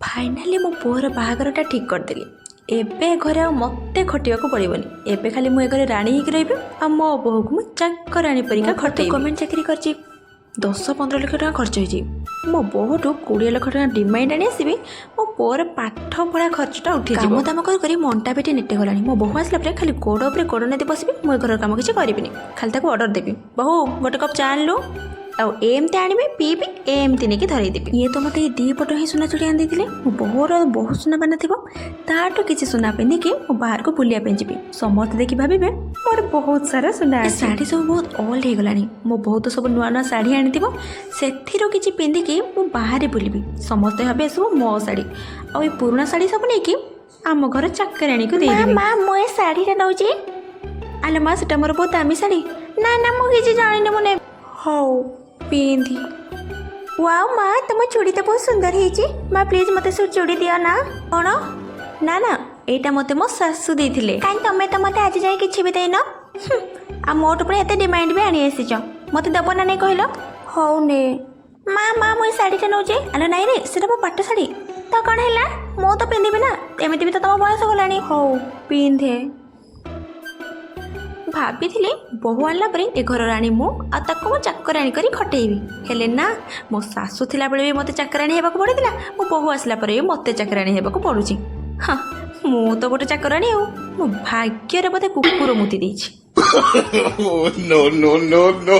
Finally ମୋ ପୁଅର ବାହାଘରଟା ଠିକ୍ କରିଦେଲି। ଏବେ ଘରେ ଆଉ ମୋତେ ଖଟିବାକୁ ପଡ଼ିବନି। ଏବେ ଖାଲି ମୁଁ ଏ ଘରେ ରାଣୀ ହେଇକି ରହିବି ଆଉ ମୋ ବୋହୂକୁ ମୁଁ ଚାକରାଣୀ ପରିକା ଖଟେଇବି। ଗଭର୍ଣ୍ଣମେଣ୍ଟ ଚାକିରି କରିଛି, 10-15 ଲକ୍ଷ ଟଙ୍କା ଖର୍ଚ୍ଚ ହେଇଛି। ମୋ ବୋହୂଠୁ 20 ଲକ୍ଷ ଟଙ୍କା ଡିମାଣ୍ଡ ଆଣି ଆସିବି। ମୋ ପୁଅର ପାଠ ପଢ଼ା ଖର୍ଚ୍ଚଟା ଉଠିଯିବ। କାମ ଦାମ କରି କରି ମୋ ଅଣ୍ଟା ପିଠି ନେଟେ ଗଲାଣି। ମୋ ବୋହୂ ଆସିଲା ପରେ ଖାଲି ଗୋଡ଼ ଉପରେ ଗୋଡ଼ ନେଇ ବସିବି। ମୁଁ ଏ ଘରର କାମ କିଛି କରିବିନି, ଖାଲି ତାକୁ ଅର୍ଡ଼ର ଦେବି, ବୋହୂ, ଗୋଟେ କପ୍ ଚା ଆଣିଲୁ। ଆଉ ଏମିତି ଆଣିବି, ପିଇବି, ଏମିତି ନେଇକି ଧରେଇଦେବି। ଇଏ ତ ମୋତେ ଏଇ ଦୁଇ ପଟ ହିଁ ସୁନା ଚୁଡ଼ି ଆଣି ଦେଇଥିଲେ। ମୋ ବୋହୂର ବହୁତ ସୁନା ବାନା ଥିବ, ତାଠୁ କିଛି ସୁନା ପିନ୍ଧିକି ମୁଁ ବାହାରକୁ ବୁଲିବା ପାଇଁ ଯିବି। ସମସ୍ତେ ଦେଖି ଭାବିବେ ମୋର ବହୁତ ସାରା ସୁନା ଅଛି। ଶାଢ଼ୀ ସବୁ ବହୁତ ଓଲ୍ଡ ହେଇଗଲାଣି। ମୋ ବୋହୂ ତ ସବୁ ନୂଆ ନୂଆ ଶାଢ଼ୀ ଆଣିଥିବ, ସେଥିରୁ କିଛି ପିନ୍ଧିକି ମୁଁ ବାହାରେ ବୁଲିବି। ସମସ୍ତେ ଭାବିବେ ଏସବୁ ମୋ ଶାଢ଼ୀ। ଆଉ ଏ ପୁରୁଣା ଶାଢ଼ୀ ସବୁ ନେଇକି ଆମ ଘର ଚାକରାଣୀକୁ ଦେଇଦେବି। ମା, ମୁଁ ଏ ଶାଢ଼ୀଟା ନେଉଛି। ଆଲୋ ମା, ସେଟା ମୋର ବହୁତ ଦାମୀ ଶାଢ଼ୀ। ନା ନା, ମୁଁ କିଛି ଜାଣିନି, ମୁଁ ନେବି। ହଉ, ପିନ୍ଧି। ୱାଓ ମା, ତମ ଚୁଡ଼ି ତ ବହୁତ ସୁନ୍ଦର ହେଇଛି। ମା, ପ୍ଲିଜ୍ ମୋତେ ସେ ଚୁଡ଼ି ଦିଅ ନା। କ'ଣ? ନା ନା, ଏଇଟା ମୋତେ ମୋ ଶାଶୁ ଦେଇଥିଲେ। କାହିଁ, ତମେ ତ ମୋତେ ଆଜି ଯାଏ କିଛି ବି ଦେଇନ। ଆଉ ମୋଠୁ ପୁଣି ଏତେ ଡିମାଣ୍ଡ ବି ଆଣି ଆସିଛ। ମୋତେ ଦେବ ନା ନାଇଁ କହିଲ? ହଉ ନେ। ମା ମା, ମୁଁ ଏ ଶାଢ଼ୀଟା ନେଉଛି। ଆଲୋ ନାଇଁ ରେ, ସେଟା ମୋ ପାଟ ଶାଢ଼ୀ। ତ କ'ଣ ହେଲା? ମୁଁ ତ ପିନ୍ଧିବି ନା। ଏମିତି ବି ତ ତମ ବୟସ ଗଲାଣି। ହଉ, ପିନ୍ଧେ। ଭାବିଥିଲି ବୋହୂ ଆଣିଲା ପରେ ଏ ଘର ରାଣୀ ମୁଁ ଆଉ ତାକୁ ମୁଁ ଚାକରାଣୀ କରି ଖଟେଇବି। ହେଲେ ନା, ମୋ ଶାଶୁ ଥିଲାବେଳେ ବି ମୋତେ ଚାକରାଣୀ ହେବାକୁ ପଡ଼ିଥିଲା, ମୋ ବୋହୂ ଆସିଲା ପରେ ବି ମୋତେ ଚାକରାଣୀ ହେବାକୁ ପଡ଼ୁଛି। ହଁ, ମୁଁ ତ ଗୋଟେ ଚାକରାଣୀ ଆଉ ମୋ ଭାଗ୍ୟରେ ବୋଧେ କୁକୁର ମୁତି ଦେଇଛି। No, no, no, no.